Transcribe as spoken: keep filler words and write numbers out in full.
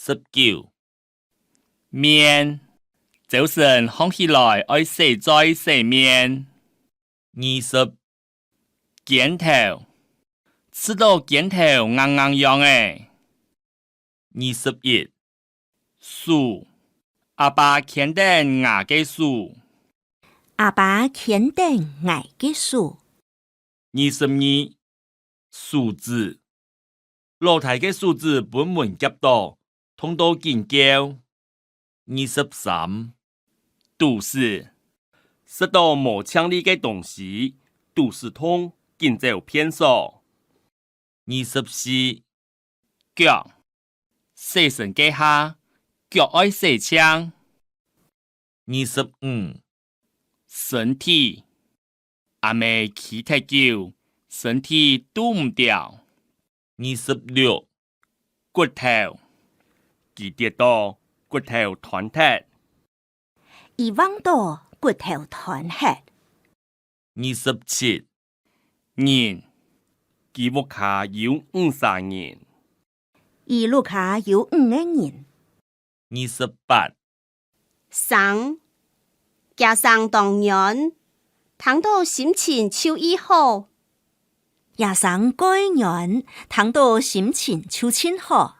十九，面，朝晨䟘起來愛洗嘴洗面。二十，肩頭，試著肩頭硬硬癢仔。二十一，手，阿爸牽等𠊎个手。阿爸牽等𠊎个手。二十二，手指，老弟个手指分蚊夾著，痛到緊噭。二十三，肚屎，食著無淨俐个東西，肚屎痛，緊走便所。二十四，腳，洗身該下，腳愛洗淨。二十五，身體，阿姆企忒久，身體拄毋著。二十六，骨頭，佢跌著，骨頭斷忒。佢橫著，骨頭斷忒。二十七，人，佢屋下有五儕人。佢屋下有五個人。二十八， 聲，厥聲當軟，聽著心情就異好。厥聲蓋軟，聽著心情就盡好。